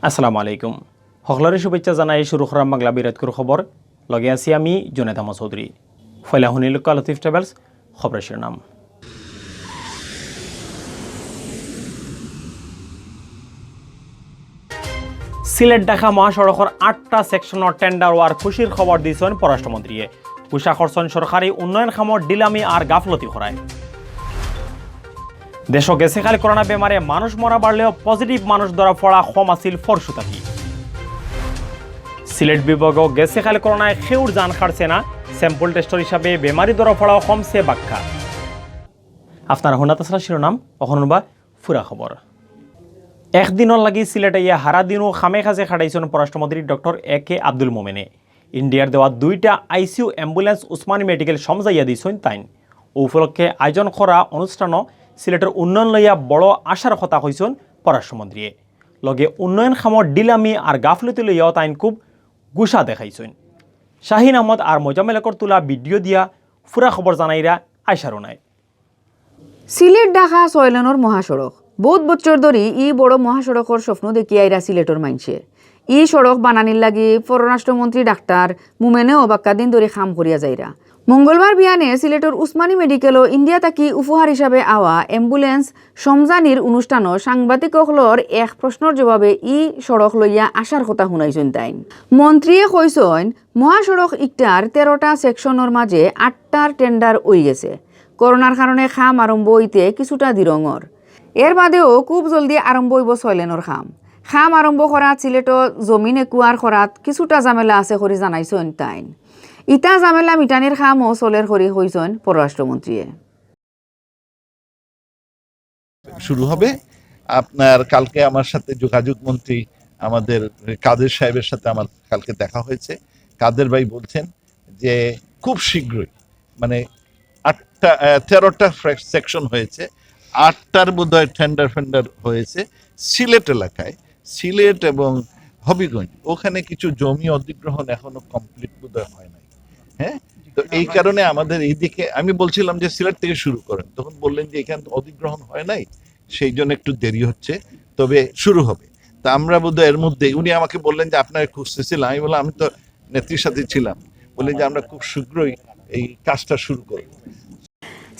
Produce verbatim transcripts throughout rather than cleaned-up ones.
আসসালামু আলাইকুম। হকলরে শুভেচ্ছা জানাই শুরু করাম বাংলা বিরাটকুর খবর। লগে আছি আমি জুনেদ আহমদ চৌধুরী। ফয়লা হুনিলউক্কা লতিফ ট্রাভেলস খবরর শিরোনাম। সিলেট ঢাকা মহাসড়কর আটটা সেকশনর টেন্ডার অওয়ার খুশির খবর দিছইন পররাষ্ট্রমন্ত্রীয়ে। গুসা করছইন সরকারি উন্নয়ন কামর ঢিলামি আর গাফলতি করায়। দেশো গেছে কাইল করোনা বেমারে মানুষ মরা বাড়লেও পজিটিভ মানুষ ধরা পড়া কম আছিল পরশু থাকি। সিলেট বিভাগো গেছে কাইল করোনায় কেউর জান কাটছে না, স্যাম্পল টেস্টর হিসাবে বেমারি ধরা পড়াও কমছে বাক্কা। আপনারা হুনাত আছলা শিরোনাম, অখন হুনবা পুরা খবর। একদিনর লাগি সিলেট আইয়া হারা দিনও কামে কাজে কাটাইছইন পররাষ্ট্রমন্ত্রী ডক্টর এ কে আব্দুল মোমেনে। ইন্ডিয়ার দেওয়া দুইটা আইসিইউ অ্যাম্বুলেন্স উসমানী মেডিকেল সমজাইয়া দিছইন তাইন। অউ উপলক্ষে আয়োজন করা অনুষ্ঠানো সিলেটর উন্নয়ন লইয়া বড় আশার কথা কইছইন পররাষ্ট্রমন্ত্রীয়ে। লগে উন্নয়ন কামর ঢিলামি আর গাফলতি লইয়াও তাইন খুব গুসা দেখাইছইন। শাহিন আহমদ আর মোজাম্মেল হকর তুলা ভিডিও দিয়া পুরা খবর জানাইরা আয়শা রুনায়। সিলেট ঢাকা ছয় লেনর মহাসড়ক। বউত বছর ধরি ই বড় মহাসড়কর স্বপ্ন দেখি আইরা সিলেটর মাইনষে। ই সড়ক বানানির লাগি পররাষ্ট্রমন্ত্রী ডাক্তার মোমেনেও বাক্কা দিন ধরি কাম করিয়া যাইরা। মঙ্গলবার বিয়ানে সিলেটর উসমানী মেডিকেলো ইন্ডিয়া থাকি উপহার হিসাবে আওয়া অ্যাম্বুলেন্স সমজানির অনুষ্ঠানো সাংবাদিক অকলর এক প্রশ্নর জবাবে ই সড়ক লইয়া আশার কথা হুনাইছইন তাইন। মন্ত্রীয়ে কইছইন, মহাসড়ক ইকটার তেরোটা সেকশনর মাঝে আটটার টেন্ডার অইগেছে। করোনার কারণে কাম আরম্ভ অইতে কিছুটা দিরঙর। এর বাদেও খুব জলদি আরম্ভ অইবো ছয় লেনর কাম। কাম আরম্ভ করাত সিলেটো জমিন একুয়ার করাত কিছুটা ঝামেলা আছে করি জানাইছইন তাইন। ইতা ঝামেলা মিটানির কামও চলের করি কইছইন পররাষ্ট্রমন্ত্রীয়ে। শুরু হবে। আপনার কালকে আমার সাথে যোগাযোগ মন্ত্রী, আমাদের কাদের সাহেবের সাথে আমার কালকে দেখা হয়েছে। কাদের ভাই বলছেন যে খুব শীঘ্রই, মানে, আটটা, আহ, তেরোটা সেকশন হয়েছে, আটটার বোধহয় টেন্ডার ফেন্ডার হয়েছে সিলেট এলাকায়, সিলেট এবং হবিগঞ্জ, ওখানে কিছু জমি অধিগ্রহণ এখনো কমপ্লিট বোধহয় হয় নাই। হ্যাঁ, তো এই কারণে আমাদের এইদিকে, আমি বলছিলাম যে সিলেট থেকে শুরু করেন, তখন বললেন যে এখানে তো অধিগ্রহণ হয় নাই, সেই জন্য একটু দেরি হচ্ছে, তবে শুরু হবে। তা আমরা বোধহয় এর মধ্যে, উনি আমাকে বললেন যে আপনারা খুঁজতেছিলেন, আমি বললাম আমি তো নেত্রীর সাথে ছিলাম, বললেন যে আমরা খুব শীঘ্রই এই কাজটা শুরু করব।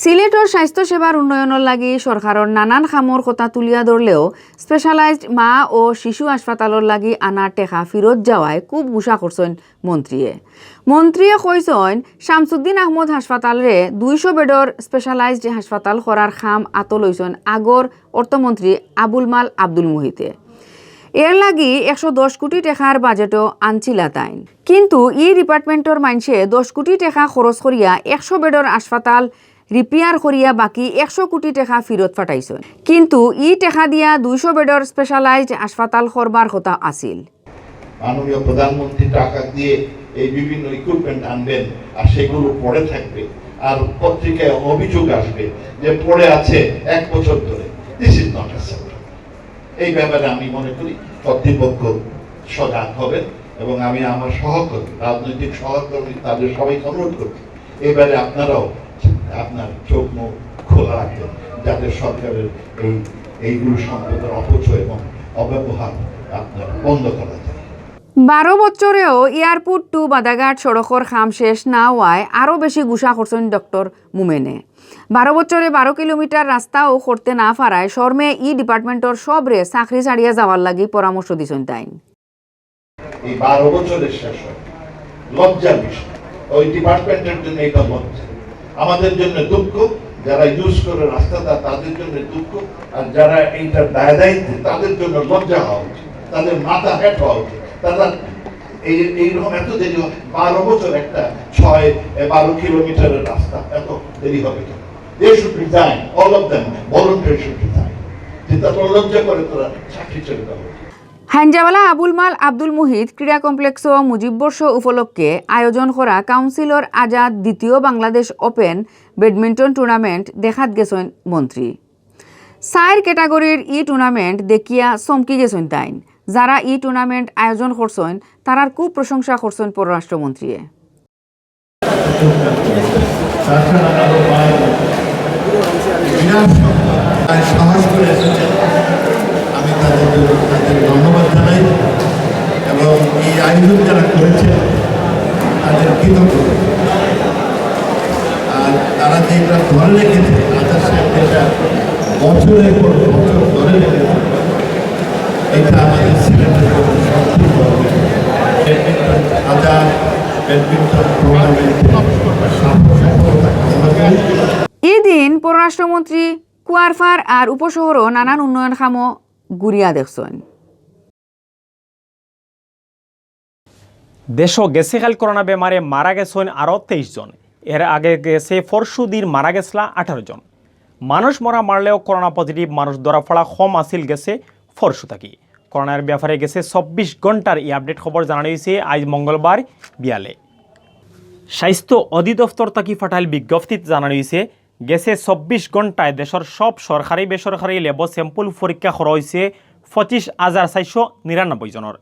সিলেটর স্বাস্থ্যসেবার উন্নয়নর লাগি সরকারর নানান কামর কথা তুলিয়া ধরলেও স্পেশালাইজড মা ও শিশু হাসপাতালর লাগি আনা টেকা ফিরত যাওয়ায় খুব গুসা করছইন মন্ত্রীয়ে। মন্ত্রীয়ে কইছইন, শামসুদ্দিন আহমদ হাসপাতালরে দুইশো বেডর স্পেশালাইজড হাসপাতাল করার কাম আতো লইছইন আগর অর্থমন্ত্রী আবুল মাল আব্দুল মুহিতে। এর লাগি একশো দশ কোটি টেকার বাজেটও আনছিলা তাইন। কিন্তু ই ডিপার্টমেন্টর মাইনষে দশ কোটি টেকা খরচ করিয়া একশো বেডর হাসপাতাল রিপেয়ার করিয়া বাকি একশো কোটি টেকা ফিরত পাঠাইছইন। কিন্তু ই টেকা দিয়া দুইশো বেডর স্পেশালাইজড হাসপাতাল করবার কথা আছিল। মাননীয় প্রধানমন্ত্রী টাকা দিয়ে এই বিভিন্ন ইকুইপমেন্ট আনবেন, আর সেগুলো পড়ে থাকবে, আর পত্রিকায় অভিযোগ আসবে যে পড়ে আছে এক বছর ধরে। This is not acceptable. এই ব্যাপারে আমি মনে করি কর্তৃপক্ষ সজাগ হবেন, এবং আমি আমার সহকর্মী, রাজনৈতিক সহকর্মী, তাদের সবাইকে অনুরোধ করছি, এবারে আপনারাও আপনার চোখ মুখ খোলা রাখবেন, যাতে সরকারের এই এইগুলো সম্পদের অপচয় এবং অব্যবহার আপনার বন্ধ করা যায়। বারো বছরেও এয়ারপোর্ট টু বাদাঘাট সড়কর কাম শেষ না হওয়ায় আরও বেশি গুসা করছইন ডক্টর মোমেনে। বারো বছরে বারো কিলোমিটার রাস্তাও করতে না পারায় শরমে ই ডিপার্টমেন্টর সবরে চাকরি ছাড়িয়া যাওয়ার লাগি পরামর্শ দিছইন তাইন। এই বারো বছরের শেষ হয়, লজ্জার বিষয়। ওই ডিপার্টমেন্টের জন্য এটা লজ্জা, আমাদের জন্য দুঃখ। যারা ইউজ করে রাস্তাটা, তাদের জন্য দুঃখ, আর যারা এইটার দায় দায়িত্ব, তাদের জন্য লজ্জা হওয়া উচিত, তাদের মাথা হেট হওয়া উচিত। তারা এই এইরকম এত দেরি হয়, বারো বছর একটা ছয় এ, বারো কিলোমিটারের রাস্তা এত দেরি হবে কেন? They should resign, all of them, voluntary should resign. যেটা তোর লজ্জা করে, তোরা চাকরি ছেড়ে দেওয়া উচিত। হাইঞ্জাবালা আবুল মাল আব্দুল মুহিত ক্রীড়া কমপ্লেক্সও মুজিব বর্ষ উপলক্ষে আয়োজন করা কাউন্সিলর আজাদ দ্বিতীয় বাংলাদেশ ওপেন ব্যাডমিন্টন টুর্নামেন্ট দেখাত গেছইন মন্ত্রী। চাইর ক্যাটাগরির ই টুর্নামেন্ট দেখিয়া চমকি গেছইন তাইন। যারা ই টুর্নামেন্ট আয়োজন করছইন, তারার খুব প্রশংসা করছইন পররাষ্ট্রমন্ত্রীয়ে। তাছাড়া আরো প্রায় বিরাট সংখ্যক প্রায় সাহস করে এসেছেন। আমি তাদের জন্য তাদের ধন্যবাদ জানাই। এটা ধরে রেখেছে, আজাদ সাহেব যেটা বছরের পর বছর ধরে রেখেছে, এটা আমাদের সিলেটের জন্য সবচেয়ে বড় বিষয়। ব্যাডমিন্টন আজাদ, ব্যাডমিন্টন টুর্নামেন্টে সাফল্য, সফলতা কামনা করি। এদিন পররাষ্ট্রমন্ত্রী কুয়ারফার আর উপশহরও নানান উন্নয়ন কামও ঘুরিয়া দেখছইন। দেশো গেছে কাইল করোনা বেমারে মারা গেছইন আরও তেইশ জন। এর আগে গেছে পরশু দিন মারা গেছলা আঠারো জন। মানুষ মরা মারলেও করোনা পজিটিভ মানুষ ধরা পড়া কম আছিল গেছে পরশু থাকি। করোনার ব্যাপারে গেছে চব্বিশ ঘন্টার ই আপডেট খবর জানানি অইছে আইজ মঙ্গলবার বিয়ালে। স্বাস্থ্য অধিদপ্তর থাকি ফাটাইল বিজ্ঞপ্তিত জানানি অইছে, গেছে চব্বিশ ঘন্টায় দেশর সব সরকারি বেসরকারি ল্যাবো স্যাম্পল পরীক্ষা করা অইছে পঁচিশ হাজার চারশো নিরানব্বই জনর।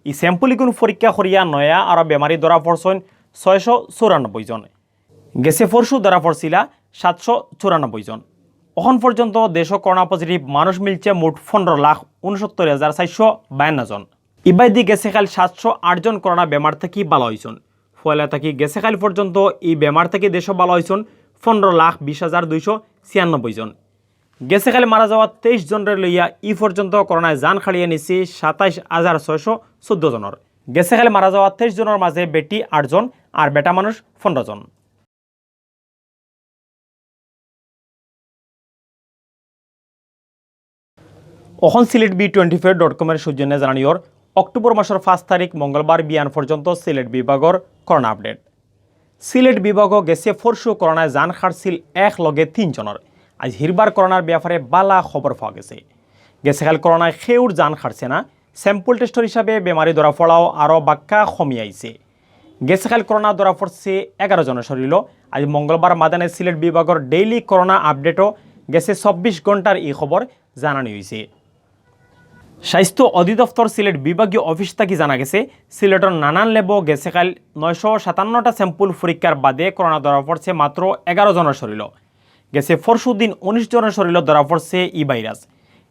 ই স্যাম্পল ইগুন পরীক্ষা করিয়া নয়া আরও বেমারি ধরা পড়ছইন ছয়শো চৌরানব্বই জন। গেছে পরশু ধরা পড়ছিলা সাতশো চৌরানব্বই জন। অখন পর্যন্ত দেশো করোনা পজিটিভ মানুষ মিলছে মোট পনেরো লাখ উনসত্তর হাজার চারশো বায়ান্ন জন। ইবায়দি গেছে কাইল সাতশো আট জন করোনা বেমার থাকি ভালা অইছইন। পয়লা থাকি গেছে কাইল পর্যন্ত ই বেমার থাকি দেশো ভালা অইছইন পনেরো লাখ বিশ হাজার দুইশো ছিয়ানব্বই জন। গেছে কাইল মারা যাওয়া তেইশ জনরে লইয়া ই পর্যন্ত করোনায় জান কাড়িয়া নিছে সাতাইশ হাজার ছয়শো চৌদ্দ জনর। গেছে কাইল মারা যাওয়া তেইশ জনর মাঝে বেটি আট জন আর বেটা মানুষ পনেরো জন। অখন Sylhet B twenty four dot কমর সৌজন্যে জানানিওর, অক্টোবর মাসর পাঁচ তারিখ মঙ্গলবার বিয়ান পর্যন্ত সিলেট বিভাগর করোনা আপডেট। সিলেট বিভাগো গেছে পরশু করোনায় জান কাড়ছিল এক লগে তিন জনর। আইজ হিরবার করোনার ব্যাপারে ভালা খবর পাওয়া গেছে। গেছে কাইল করোনায় কেউর জান কাড়ছে না। স্যাম্পল টেস্টর হিসাবে বেমারি ধরা পড়াও আরও বাক্কা কমি আইছে। গেছে কাইল করোনা ধরা পড়ছে এগারো জনর শরীলো। আইজ মঙ্গলবার মাদানে সিলেট বিভাগর ডেইলি করোনা আপডেটও গেছে চব্বিশ ঘন্টার ই খবর জানানি অইছে। স্বাস্থ্য অধিদপ্তর সিলেট বিভাগীয় অফিস থাকি জানা গেছে, সিলেটর নানান ল্যাবো গেছে কাইল নয়শো সাতান্নটা স্যাম্পল পরীক্ষার বাদে করোনা ধরা পড়ছে মাত্র এগারো জনর শরীলো। গেছে পরশু দিন উনিশ জনর শরীলো ধরা পড়ছে ই ভাইরাস।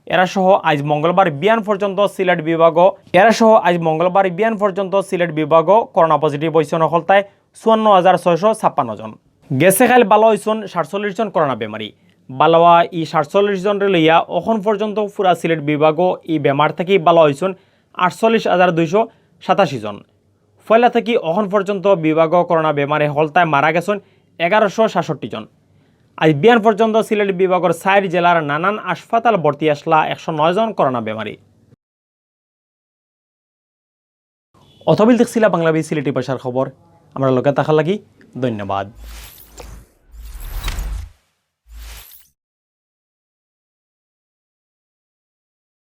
এরা সহ আইজ মঙ্গলবার বিয়ান পর্যন্ত সিলেট বিভাগো এরা সহ আইজ মঙ্গলবার বিয়ান পর্যন্ত সিলেট বিভাগো করোনা পজিটিভ অইছইন হকলতায় চুয়ান্ন হাজার ছয়শো ছাপ্পান্ন জন। গেছে কাইল ভালা অইছইন সাতচল্লিশ জন করোনা বেমারি। ভালা অওয়া ই সাতচল্লিশ জনরে লইয়া অখন পর্যন্ত পুরা সিলেট বিভাগো ই বেমার থাকি ভালা অইছইন আটচল্লিশ হাজার দুইশো সাতাশি জন। পয়লা থাকি অখন পর্যন্ত বিভাগো করোনা বেমারে হকলতায় মারা গেছইন এগারোশো সাতষট্টি জন। আইজ বিয়ান পর্যন্ত সিলেট বিভাগর চাইর জেলার নানান হাসপাতাল ভর্তি আছলা একশো নয় জন করোনা বেমারি। অতবিল দেখছিলা বাংলা বি সিলেটি ভাষার খবর। আমরার লগে থাকার লাগি ধন্যবাদ।